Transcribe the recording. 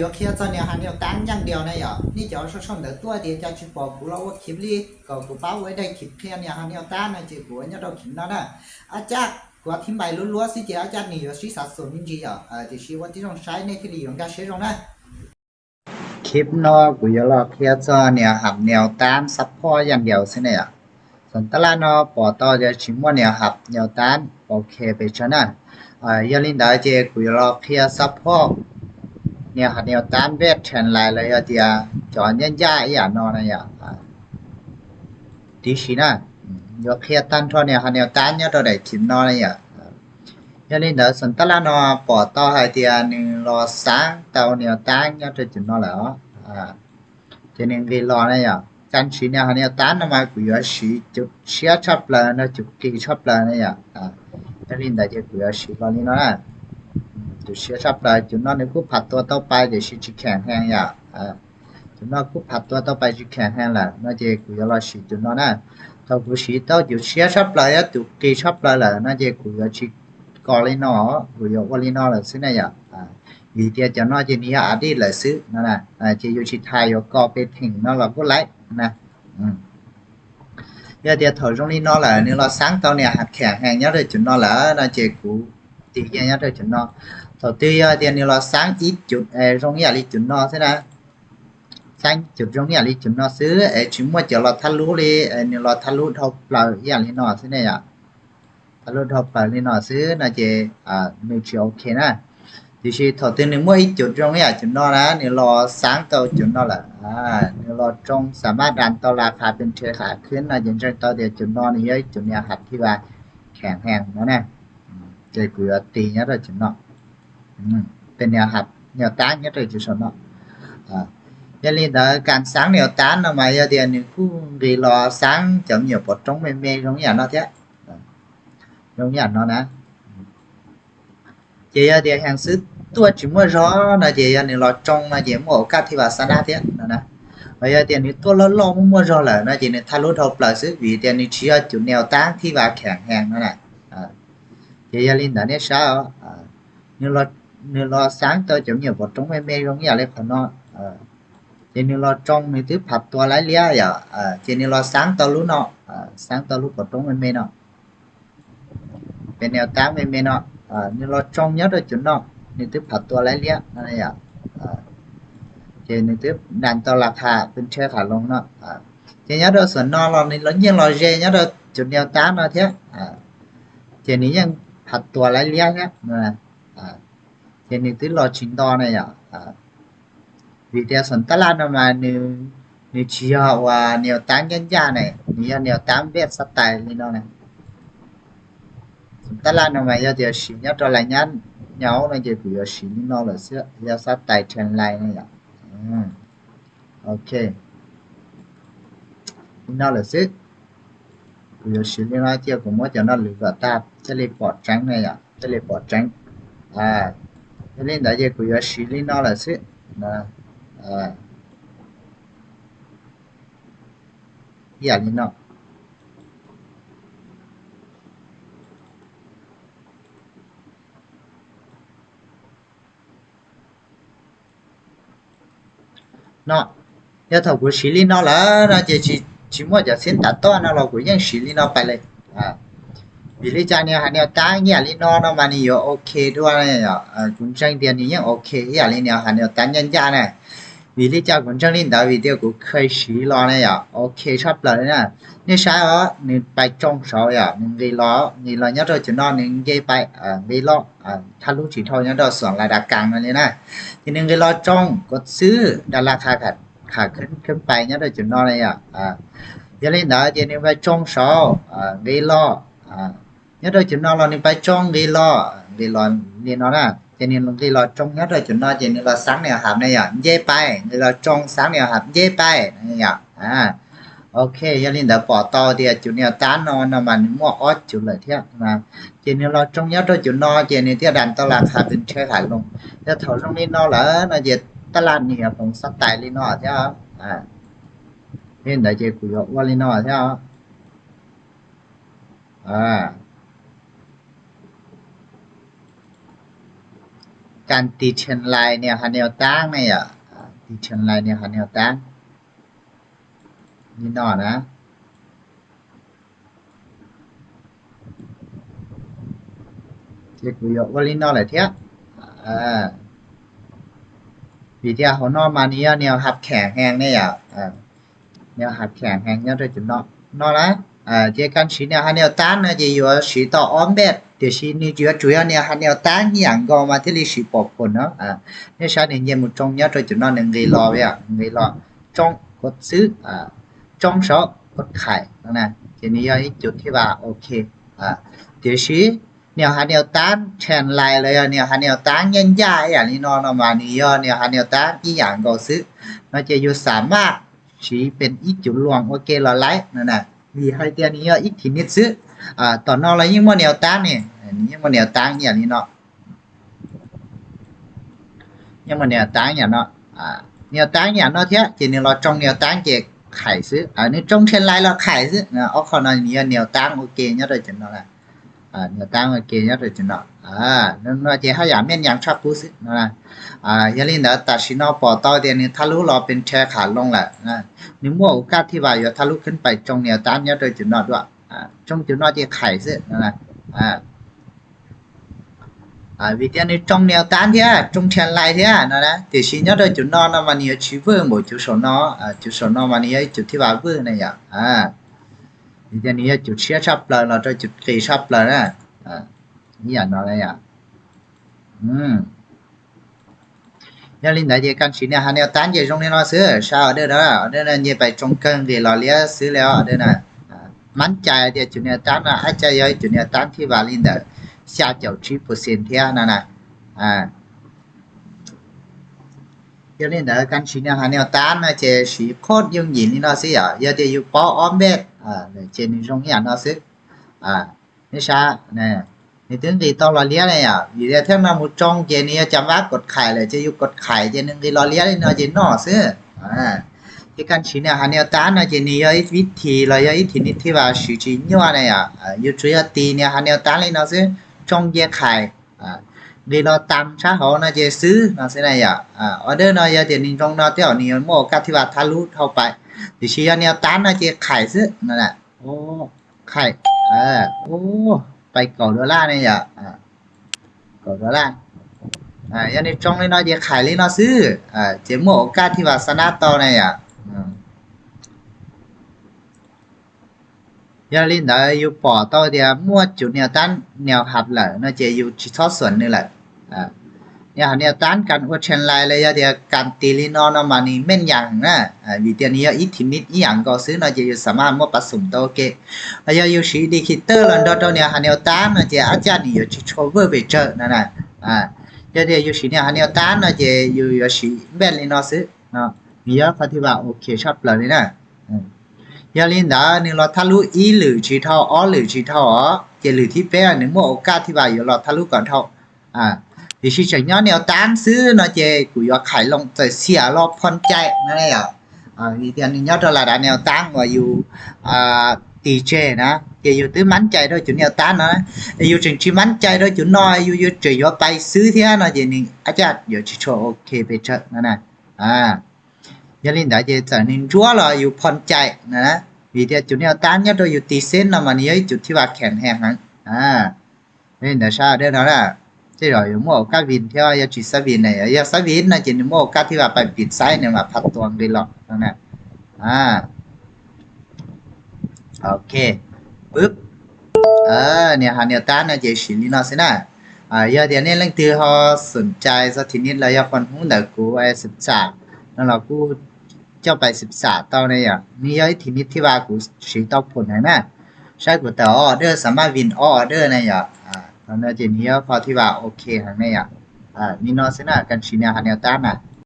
Yo khia cho neo hap neo tan yang diao na yo. Ni jao shon shon de tuo die jia chi po gu lo wo clip li, ko gu pa wo dai clip khia neo hap neo tan na jie gu nyo do clip no na. A jak gu thim bai luo luo si jie a jak ni yo shi sa su min ji yo. A, ti shi wo ti zhong shai ne ti li yong ga shi zhong na. Clip no gu yo lo khia cho neo hap neo tan support yang diao si na yo. Son ta la no po to jia chi mo neo hap neo tan, ok pe cho na. A, yo lin da jie gu yo lo khia support neo hap neo tan bet chen lai lo yo dia cho nyan ya ya no na yo. A, ti shi na. Yo khia tan cho neo hap neo tan nyo do dai clip no na yo. A, yo lin da son ta la no po to hai dia ni lo sang tao neo tan nyo do clip no lo. A, Jie ni ngi lo na yo. Jan shi neo hap neo tan no ma gu yo shi ju shia cha pla na ju ki cha pla na yo. A, yo lin da jie gu yo shi lo ni no na. Ju shia cha pla ju no ni gu phat tuo tao pai jie shi chi kheng heng yo. A, ju no gu phat tuo tao pai chi kheng heng la. No jie gu yo lo shi ju no na. Tao gu shi tao ju shia cha pla yo ju ki cha pla la. No jie gu yo chi ko li no, gu yo wo li no la si na yo. A, yi dia jia no jie ni yo a di la si na na. A, jie yo chi tai yo ko pe ting no la gu lai na. Yo dia tao zhong li no la, ni lo sang tao neo hap kheng heng nyo do ju no la, no jie gu ti ye nyo do ju no. Tao ti yo dia ni lo sang i ju, e, zhong ya li ju no si na. Sang ju zhong ya li ju no si, e, chi mo jia lo ta lu li, e, ni lo ta lu do pla ya li no si na yo. Ta lu do pla li no si na jie, a, ni chi ok na. Ti shi tao ti ni mo i ju zhong ya ju no na, ni lo sang tao ju no la. A, ni lo zhong sa ma dan tao la kha pen che kha kin na, jie zhong tao dia ju no ni yo i ju neo hap ti wa kheng heng no na. Jie gu yo ti nyo do ju no. Pen neo hap neo tan nyo do ju so no. A, yo lin da kan sang neo tan no ma yo dia ni gu ngi lo sang jia miu po zhong me me zhong ya no tia. Yong yan no na. Jie yo dia heng si tuo chi mo zho na jie yo ni lo zhong na jie mo ka ti wa sa na tia na na. Wa yo dia ni tuo lo lo mo mo zho la na jie ni ta lu do pla si wi dia ni chi yo ju neo tan ti wa kheng heng na na. A, jie yo lin da ni sha, a, ni lo, ni lo sang tao jia miu po zhong me me zhong ya le kho no. A, jie ni lo zhong ni ti phat tuo lai lia yo. A, jie ni lo sang tao lu no. A, sang tao lu po zhong me me no. Pen neo tan me me no. A, ni lo zhong nyo do ju no. Ni ti phat tuo lai lia na yo. A, jie ni ti dan tao la kha pen che kha long no. A, jie nyo do son no lo ni lo nyen lo jie nyo do ju neo tan no tia. A, jie ni yeng phat tuo lai lia tia na. A, Jie ni ti lo chin do na yo. A, wi dia son ta la no ma ni, ni chi yo wa neo tan yan ya na, ni yo neo tan bet sa tai li no na. Son ta la no ma yo dia shi nyo do la nyan nyo na jie gu yo shi li no la si yo sa tai chen lai na yo. Ok. Li no la si. Gu yo shi li no jie gu mo jia no lu ga ta, jie li po zheng na yo. Jie li po zheng. A, jie li da jie gu yo shi li no la si. Na. A. Ya li no. No. Yo tao gu shi li no la, na jie chi, chi mo jia sin ta to na lo gu yeng shi li no pai le. A. Wi li jia neo hap neo tan ya li no no ma ni yo ok duo na yo. A, gu zheng dia ni yeng ok ya li neo hap neo tan yan ya na. Wi li jia gu zheng li da wi dia gu kei shi lo na yo. Ok cha pla na. Ni sha o, ni pai zhong shao yo, ni ngi lo, ngi lo nyo do ju no ni ngi pai, a, ngi lo. ອາ ທະລຸສີເທົາ ຍາວດອກສວນລະດັບກາງນັ້ນເລີຍນະ. ທີໜຶ່ງ ໄດ້ລອດຈອງ ກົດຊື້ ດາລາຄາຂາ ຂາຂຶ້ນ ຂຶ້ນໄປ ຍາວດອກຈຸດນອນເລີຍອະ. ອາ ຢາລືມເດີ ເຈນິໄປຈອງຊອ ອາ ໄດ້ລອດ ອາ ຍາວດອກຈຸດນອນ ລອດນີ້ໄປຈອງໄດ້ລອດ ໄດ້ລອດນີ້ເນາະນະ. ເຈນິໄດ້ລອດຈອງ ຍາວດອກຈຸດນອນ ເຈນິລອດສັງແນວຫາບນີ້ອະ ເຢ້ໄປ ໄດ້ລອດຈອງສັງແນວຫາບ ເຢ້ໄປ ນີ້ອະ. ອາ ໂອເຄ ຢາລືມເດີ ປໍຕໍ່ທີ່ຈຸດແນວຕານເນາະ ມັນໝວກອອກຈຸດເລີຍທຽບນະ. ເຈນິລອດຈອງຍາວໂຕຈຸດເນາະ ເຈນິຕຽດດັນຕະຫຼາດຂາຂຶ້ນເທຂາລົງ ແລ້ວເທົ່າຊ່ວງນີ້ເນາະ ແລ້ວເນາະ ເຈຕະຫຼາດນີ້ກໍຄົງສະໄຕລີເນາະທຽບ. ອາ ເຫັນໄດ້ເຈກຸຍອອກວ່າລີເນາະທຽບ. ອາ ການຕີເທຣນລາຍແນວຫາແນວຕ້ານນີ້ອະ ຕີເທຣນລາຍແນວຫາແນວຕ້ານ ນີ້ເນາະນະ ເຈັກຢູ່ວ່າລີ້ເນາະແຫຼະເທຍ ເອີ ວິທຽເຮົາເນາະ ມານີ້ແນວຮັບແຂງແຮງນີ້ອະ ເອີ ແນວຮັບແຂງແຮງ ຍອດໂດຍຈຸດເນາະ ເນາະລະ ເອີ ເຈກັນສີແນວຫາແນວຕ້ານນະ ເຈຢູ່ສີຕໍ່ອ້ອມແບບ ເດຊີນີ້ຢູ່ຈຸຍແນວຫາແນວຕ້ານ ອີ່ຫຍັງກໍມາເທລີສີປອກຜົນເນາະ ເນຊານີ້ເຍໝູ່ຈົງ ຍອດໂດຍຈຸດເນາະ ໜຶ່ງລີລໍເວຍ ໜຶ່ງລີລໍ ຈົງກົດຊື້ ອາ ຈົງຊອກກົດຂາຍນະ ເຈນີ້ຢູ່ອີກຈຸດທີ່ວ່າໂອເຄ ອາ ເດຊີ ແນວຫາແນວຕ້ານ ແທນລາຍເລີຍ ແນວຫາແນວຕ້ານ ຢ້ານຢາອີ່ຫຍັງນີ້ເນາະ ເນາະ ມານີ້ຢູ່ແນວຫາແນວຕ້ານ ອີ່ຫຍັງກໍຊື້ເນາະ ເຈຢູ່ສາມາດ ສີເປັນອີກຈຸດລວງ ໂອເຄ ລະໄລນະນະ ມີໃຫ້ເດນີ້ຢູ່ອີກທີນິດຊື້ ອາ ຕອນນອນລະຍິງບໍ່ແນວຕ້ານນີ້ ນີ້ຍັງບໍ່ແນວຕ້ານອີ່ຫຍັງນີ້ເນາະ ຍັງບໍ່ແນວຕ້ານຫຍັງເນາະ ອາ ແນວຕ້ານຫຍັງເນາະເທຍ ເຈນີ້ລະຈົງແນວຕ້ານ ເຈຂາຍຊື້ ອາ ນີ້ຈົງເທຣນລາຍລະຂາຍຊື້ ອອກເຂົ້ານອນນີ້ແນວຕ້ານ ໂອເຄ ຍອດໂດຍຈຸດເນາະ ອາ ແນວຕັ້ງໂອເຄຍອດໂດຍຈຸດເນາະ ອາ ນັ້ນວ່າເຈຫາຢາແມ່ນຫຍັງຊອບປູຊື້ນະ ອາ ຢ່າລີ້ນເດີ ຕາຊິນອປອເຕົ້າເດນີ້ທະລຸລອເປັນແທຂາລົງແລ້ວນະ ນີ້ໝົດໂອກາດທີ່ວ່າຈະທະລຸຂຶ້ນໄປຈົງແນວຕ້ານຍອດໂດຍຈຸດເນາະດ້ວຍ ອາ ຈົງຈຸດເນາະເຈຂາຍຊື້ນະ ອາ ອາ ວິທຽນີ້ຈົງແນວຕ້ານເທຍ ຈົງແທນລາຍເທຍນະ ເດຊິຍອດໂດຍຈຸດເນາະ ມານີ້ຊິເວີບໍ່ຈຸດໂຊນອ ອາ ຈຸດໂຊນອ ມານີ້ຈຸດທີ່ວ່າເວີນະ ອາ ວິທຽນີ້ຈຸດເຊຍຊອບເປີລະ ຈຸດເກຊອບເປີລະ ອາ ນີ້ຫຍັງເນາະ ອາ ອືມ ຢ່າລີ້ນເດີ ເຈກັນຊິແນວຫາແນວຕ້ານ ເຈຊົງແນວນອນເຊີ ຊາວເດີເດີ ເດີນະ ເຈໄປຈົງເກີງເດລອເລຍຊື້ແລ້ວເດີນະ ອາ ໝັ້ນໃຈເດຈຸດແນວຕ້ານນະ ອາດຈະເຢຍຈຸດແນວຕ້ານທີ່ວ່າລີ້ນເດີ ຊາວເຈັດສິບເປີເຊັນເທຍນະນະ ອາ ຢ່າລີ້ນເດີ ກັນຊິແນວຫາແນວຕ້ານນະ ເຈຊິໂຄດຍົງຍິນນີ້ເນາະຊິ ເຢຍເດຢູ່ປໍອ້ອມແບດ ອາ ເຈນີ້ຊົງຫຍັງເນາະຊິ ອາ ນີ້ຊາ ນີ້ ນີ້ຕຶງດີຕໍ່ລອເລຍນີ້ ຢູ່ແຕ່ເທິງນຳໝູ່ຈົ່ງ ເຈນີ້ຈຳວ່າກົດຂາຍເລີຍ ເຈຢູ່ກົດຂາຍ ເຈໜຶ່ງດີລອເລຍນີ້ເນາະ ເຈນໍຊື້ ອາ ທີ່ກັນຊິແນວຫາແນວຕ້ານເນາະ ເຈນີ້ເຢຍວິທີລະເຢຍວິທີນີ້ທີ່ວ່າຊິຈິຍົວນີ້ ອາ ຢູ່ຈຸດຍອດຕີແນວຫາແນວຕ້ານນີ້ເນາະຊື້ ຈົ່ງເຢຍຂາຍ ອາ ດີລອຕາມຊາເຮົາເນາະ ເຈຊື້ເນາະ ຊື້ໄດ້ ອາ ອອເດີເນາະ ເຢຍເດນີ້ຈົງເນາະ ແຕ່ນີ້ໝົດໂອກາດທີ່ວ່າທະລຸເຂົ້າໄປ ທີ່ຊິແນວຕ້ານເນາະ ເຈຂາຍຊື້ນັ້ນແຫຼະ ໂອ້ ຂາຍ ເອີ ໂອ້ ໄປເກົ້າໂດລານີ້ ອາ ເກົ້າໂດລາ ອາ ຢ່າງນີ້ຈົ່ງເລີຍເນາະ ເຈຂາຍເລີຍເນາະ ຊື້ ອາ ເຈໝົດໂອກາດທີ່ວ່າຊະນະຕໍ່ນີ້ ອາ ຢ່າລີ້ນເດີ ຢູ່ປໍເຕົ້າເດ ໝົດຈຸດແນວຕ້ານແນວຮັບແລ້ວເນາະ ເຈຢູ່ຊິຊອດສ່ວນນີ້ແຫຼະ ອາ ແນວ ແນວຕ້ານການໂອເທນລາຍ ລະຍະເດການຕີລີນອນອອກມານີ້ແມ່ນຫຍັງນະ ອາ ວິທຽນີ້ອີກທີນິດອີ່ຫຍັງກໍຊື້ເນາະ ເຈຢູ່ສາມາດໝົດປະຊຸມໂຕເກ ລະຍະຢູ່ຊີດີຄິເຕີລອນດອດໂຕແນວຫາແນວຕ້ານເນາະ ເຈອາຈານນີ້ຢູ່ຊິໂຊເວີເບເຈີນະນະ ອາ ເຈເດຢູ່ຊີແນວຫາແນວຕ້ານເນາະ ເຈຢູ່ຢູ່ຊີແບດລີນອນຊື້ເນາະ ມີເຢຍຄວາມທີ່ວ່າໂອເຄຊອບເລີຍນະ ອືມ ຢ່າລີ້ນເດີ ນີ້ລອທະລຸອີຫຼືຊິເທົ່າ ອໍຫຼືຊິເທົ່າ ເຈຫຼືທີ່ແປນີ້ໝົດໂອກາດທີ່ວ່າຢູ່ລອທະລຸກ່ອນເທົ່າ ອາ ທີ່ຊິຈະຍອດແນວຕ້ານຊື້ເນາະ ເຈກູຢອກຂາຍລົງ ຈະເສຍລອບຜ່ອນໃຈນັ້ນແຫຼະ ອາ ວິທຽນີ້ຍອດໂຕລະດັບແນວຕັ້ງວ່າຢູ່ ອາ ຕີເຈນະ ເຈຢູ່ຕື່ມໝັ້ນໃຈໂດຍຈຸດແນວຕ້ານເນາະ ຢູ່ຈຶ່ງຊິໝັ້ນໃຈໂດຍຈຸດເນາະ ຢູ່ຢູ່ຈະຢອກໄປຊື້ເທຍເນາະ ເຈນີ້ອາຈານຢູ່ຊິໂຊໂອເຄໄປເທີນະນະ ອາ ຢ່າລີ້ນເດີ ເຈຈະນິນຈົວລະຢູ່ຜ່ອນໃຈນະ ວິທຽຈຸດແນວຕ້ານຍອດໂຕຢູ່ຕີເຊັນເນາະ ມັນຢູ່ຈຸດທີ່ວ່າແຂງແຮງຫັ້ນ ອາ ນີ້ເດີຊາເດີເນາະ ເຈລອຢູ່ໝົດໂອກາດວິນເທຍ ຢ່າຈິສະວິນນະ ຢ່າສະວິນນະ ເຈມີໝົດໂອກາດທີ່ວ່າໄປປິດໄຊນີ້ວ່າພັດຕົວເດລອກນັ້ນນະ ອາ ໂອເຄ ປຶບ ເອີ ແນວຫາແນວຕ້ານນະ ເຈຊິລີນອນຊີ້ນະ ອາ ຢ່າດຽວນີ້ແຫຼ່ງທີ່ເຮົາສົນໃຈສະຖິດນິດ ລະຍະຄວາມຮູ້ ລະກູໄປສຶກສາ ລະລາວກູເຈົ້າໄປສຶກສາຕໍ່ໃນຍາ ນີ້ຍາທີ່ນິດທີ່ວ່າກູຊິຕອບຜົນໃຫ້ນະ ໃຊ້ກູແຕ່ອອເດີ ສາມາດວິນອອເດີໃນຍາ ອາ ຕອນນີ້ເຈນີ້ຍາພໍທີ່ວ່າໂອເຄຫັ້ນໃນຍາ ອາ ນີ້ເນາະ ຊະນະກັນຊິແນວຫາແນວຕ້ານນະ